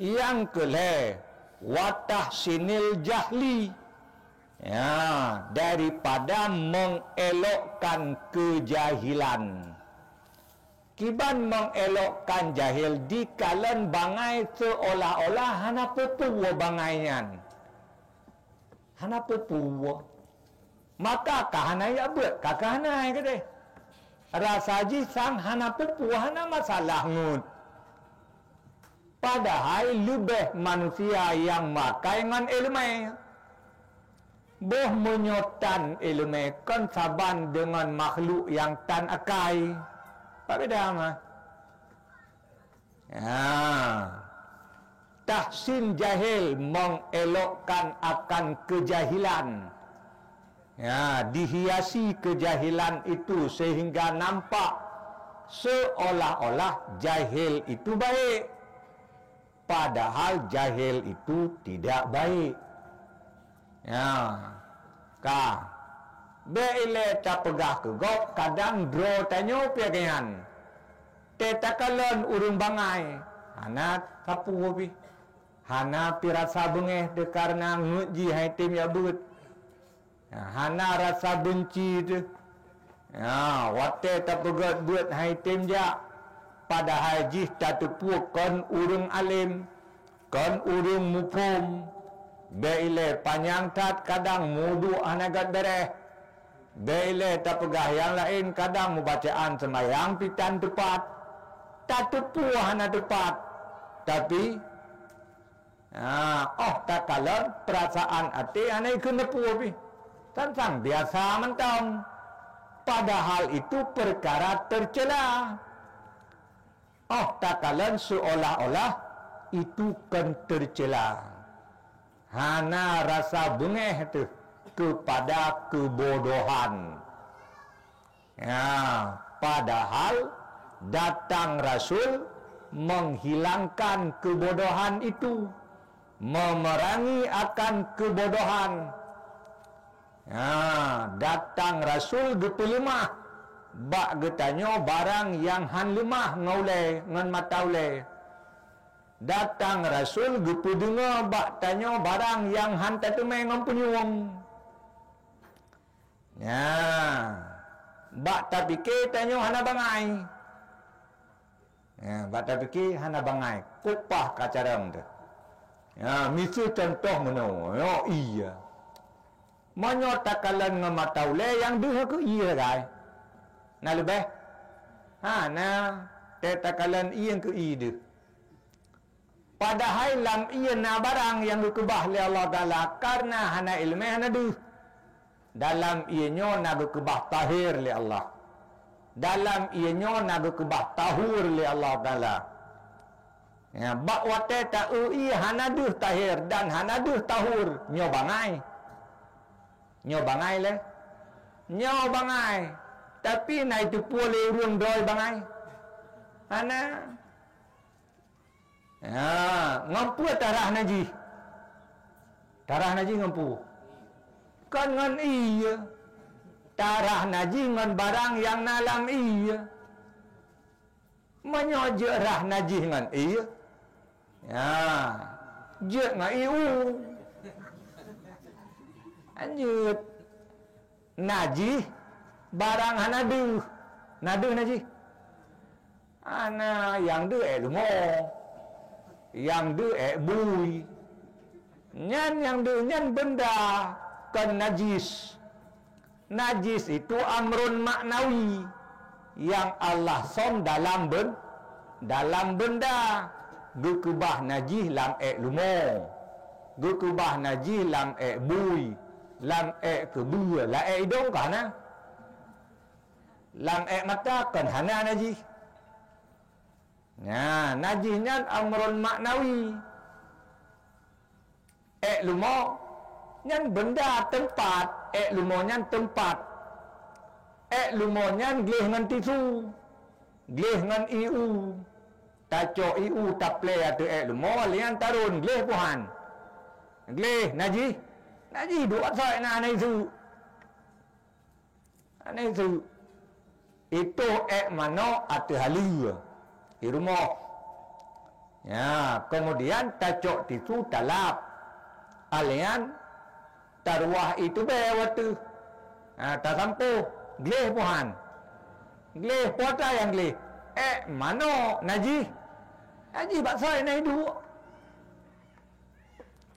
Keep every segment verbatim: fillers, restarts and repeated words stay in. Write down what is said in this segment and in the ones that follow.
Nyang keulhèe, watahsinil jahli. Ya, daripada mengelokkan kejahilan. Kiban mengelokkan jahil dikalon bangai seolah-olah hana peue-peue bangai nyan. Hana peue-peue. Maka ka hana jak beuet, ka, ka hana ai keudeh. Rasa jih sang hana peue-peue, hana masalah ngut. Padahai leubeh manusia nyang makai ngon iéleumé. Boh meunyoe tan iéleumé kon saban deungon makhluk nyang tan akai. Apa beda mah? Ya. Tahsin jahil mengelokkan akan kejahilan. Ya, dihiasi kejahilan itu sehingga nampak seolah-olah jahil itu baik, padahal jahil itu tidak baik. Ya, ka. Bék ilée tapeugah keu gob, kadang droe tanyoe pih nyan. Tée takalon ureuëng bangai, hana sapeue pih. Hana pih rasa beungéh teuh kareuna ngut jih hai tem jak beuet. Hana rasa beunci teuh. Ya, watée tapeugét beuet hai tem jak, padahai jih tateupeue kon ureuëng além, kon ureuëng muphom. Bék ilée panyang that kadang muduek hana gét béréh. Bék ilée tapeugah nyang laén kadang mubacaan seumayang pih tan teupat. Tateupeue hana teupat, tapi, ha, óh takalon peurasaan até hana ikheun teupeue pih. Tan sang biasa mantong. Padahal itu peukara teucela. Óh takalon seolah-olah itu kon teucela. Hana rasa beungéh teuh keupada keubodohan. Ya, padahal datang Rasul menghilangkan keubodohan itu, memerangi akan keubodohan. Ha, datang Rasul geupeuleumah bak geutanyoe barang nyang han leumah ngon ulée, ngon mata ulée. Datang Rasul geupeudeungoe bak tanyoe barang nyang han tateumé ngon punyueng. Nya, bak tapike tanyoe hana bangai. Ya, bak tapike hana bangai, kupah ka carông teuh. Ya, miseue cuntoh meunoe, yo, iya. Meunyoe takalon ngon mata ulée nyang deuh keu ié sagai. Na leubeh? Hana, tée takalon ié keu ié deuh. Padahai lam ié na barang nyang geukeubah lé Allah Taala, kareuna hana iéleumé hana deuh. Dalam ié nyoe na geukeubah tahé lé Allah. Dalam ié nyoe na geukeubah tahur lé Allah Taala. Ya, bak watée ta-eu ié hana deuh tahé dan hana deuh tahur, nyoe bangai. Nyoe bangai lé. Nyoe bangai. Tapi na iteupeue lé ureuëng droe bangai? Hana. Ha, ngon peue tarah najih? Tarah najih ngon peue? Kon ngon ié. Tarah najih ngon barang nyang na lam ié. Meunyoe jeuet rah najih ngon ié, ya, jeuet ngon ié u. Lanjut. Najih barang hana deuh. Na deuh najih? Hana, nyang deuh ék leumo. Nyang deuh ék bui. Nyan nyang deuh nyan benda kon najis. Najis itu amrun maknawi nyang Allah som dalam ben-, dalam benda. Geukeubah najih lam ék leumo. Geukeubah najih lam ék bui, lam ék keubeue, lam ék idong ka hana. Lam ék mata kon hana najih. Nah, najih nyan amrun maknawi. Ék leumo nyan benda teumpat, ék leumo nyan teumpat. Ék leumo nyan gleh ngon tisu, gleh ngon ié u. Tacok ié u taplé ateueh ék leumo, lian tarôn gleh puhan. Gleh najih, najih duek asai na, na isu. Aneuk su, itoh ék manok ateueh haleue di rumoh. Ya, kemudian tacok tisu talap. Alian taruah itu be wateuh. Ha, tasampôh, gleh buhan. Gleh puasa nyang gleh. Ek manok najih. Najih bak soe na iduek.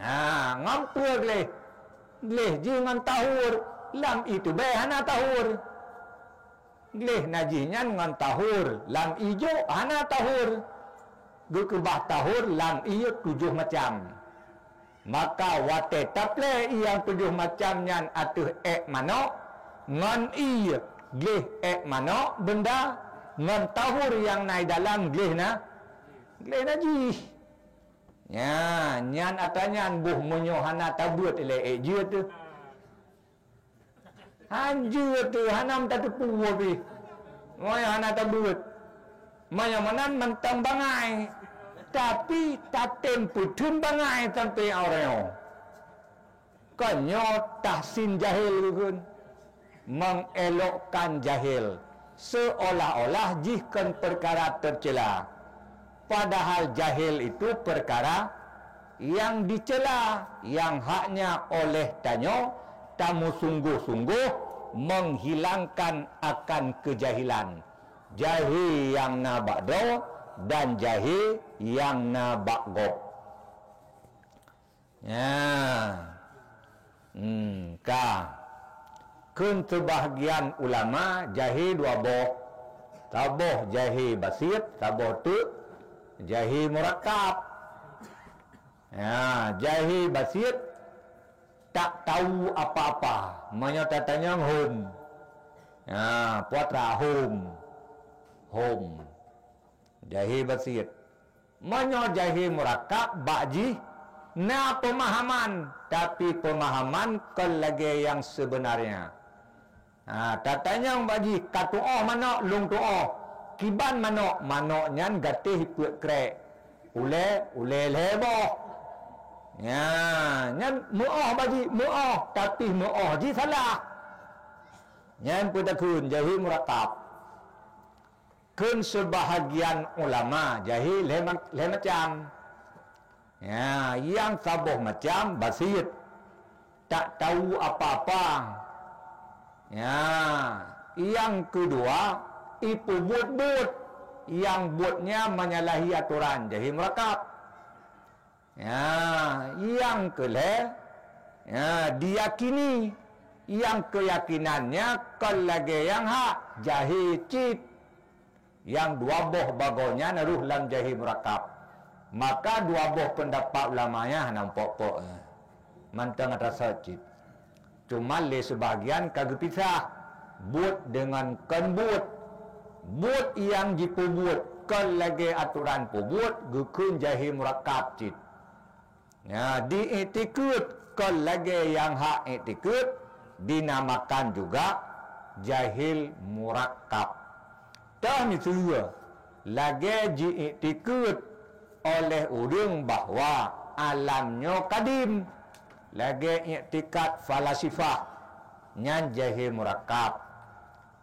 Ha, ngon peue gleh? Gleh jih ngon tahur, lam itu be hana tahur. Gleh najih nyan ngon tahur, lam ijok hana tahur. Geukeubah tahur lam ié tujoh macam. Maka watée taplé ié nyang tujoh macam nyan ateueh ek manok, ngon ié gleh ek manok beunda, ngon tahur nyang na i dalam gleh na, gleh najih. Nya, nyan atra nyan boh meunyoe hana tabeuet lé ek jeuet teuh. Hanjeuet teuh, hana meutateupeue pih. Meunyoe hana tabeuet. Meunyoe meunan mantong bangai. Tapi tatem peutheun bangai sampoe uroe nyoe. Kon nyoe tahsin jahil geukheun. Mengelokkan jahil. Seolah-olah jih kon peukara teucela. Padahal jahil itu peukara nyang dicela, nyang haknya oleh tanyoe tameusunggoh-sunggoh menghilangkan akan keujahilan, jahé nyang na bak droe dan jahé nyang na bak gob. Nya. Hmm, ka. Kheun seubahgian ulama jahé dua boh. Saboh jahé basiet, saboh teuk jahé murakab. Ya, jahé basiet tak tahu apa-apa. Meunyoe tatanyong hom. Ya, putra hom. Hom. Jahé basiet. Meunyoe jahé murakab bak jih na peumahaman, tapi peumahaman kon lagée nyang seubeunarnya. Ha, tatanyong bak jih ka tuoh manok, lôn tuoh. Kiban manok, manok nyan gatéh peuet krek. Ulée, ulée lhée boh. Nya, nyan meuoh bak jih, meuoh, tapi meuoh jih salah. Nyan peutakheun jahé murakab. Kheun seubahgian ulama jahé lhée ma-, lhée macam. Ya, nyang saboh macam basiet, tak tahu apa-apa. Ya, nyang keudua, ipeubuet buet, nyang buetnya menyalahi atoran jahé murakab. Ya, nyang keulhée, ya, diyakini, nyang keuyakinannya kon lagée nyang hak, jahé cit. Nyang dua boh bagoe nyan rhoh lam jahé murakab. Maka dua boh peundapat ulama nyan hana pok-pok, ya. Mantong atra sot cit. Cuma lé seubahgian ka geupisah, buet deungon kon buet. Buet nyang jipeubuet kon lagée atoran peubuet geukheun jahé murakab cit. Nya, di iktikeuet kon lagée nyang hak iktikeuet dinamakan juga jahil murakab. Toh miseue, lagée jiiktikeuet oleh ureuëng bahwa alam nyoe kadim, lagée iktikad falasifah, nyan jahé murakab.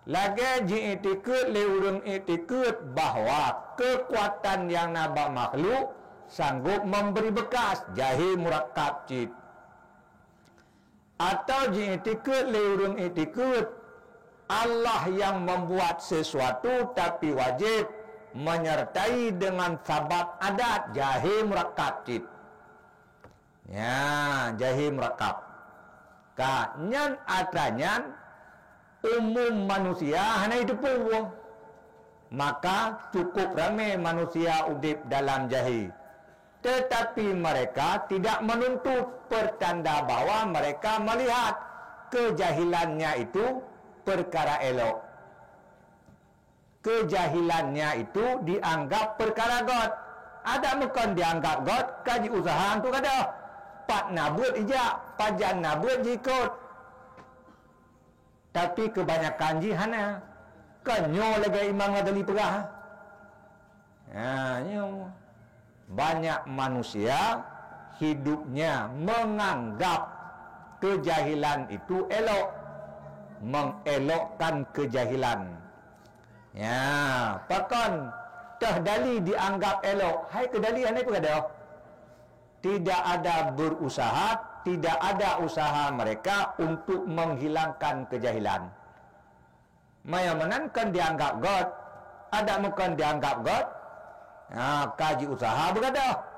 Lagée jiiktikeuet lé ureuëng iktikeuet bahwa keukuatan nyang na bak makhluk sanggob memberi beukas, jahé murakab cit. Atau jiiktikeuet lé ureuëng iktikeuet Allah nyang membuat sesuatu tapi wajéb menyertai dengan sabab adat, jahé murakab cit. Nya, jahé murakab. Ka, nyan atra nyan umum manusia hana jiteupeue. Maka cukup ramé manusia udeb dalam jahé. Tetapi mereka tidak menuntut pertanda bahwa mereka melihat kejahilannya itu perkara elok. Keujahilannya itu dianggab peukara gét. Adak meukon dianggab gét, ka jiuseuha untuk gadôh. Pat na buet ijak, pajan na buet jiikot. Tapi keubanyakan jih hana. Kon nyoe lagée Imam Ghazali peugah. Ha, nyoe. Banyak manusia hidupnya menganggap kejahilan itu elok, mengelokkan kejahilan. Ya, pakon Teuh dali dianggap elok, hai keu dali hana peugah dah. Tidak ada berusaha, tidak ada usaha mereka untuk menghilangkan kejahilan. Maya meunan kon dianggap göt, adak meukon dianggap göt, ha, ka jiusaha beugadôh.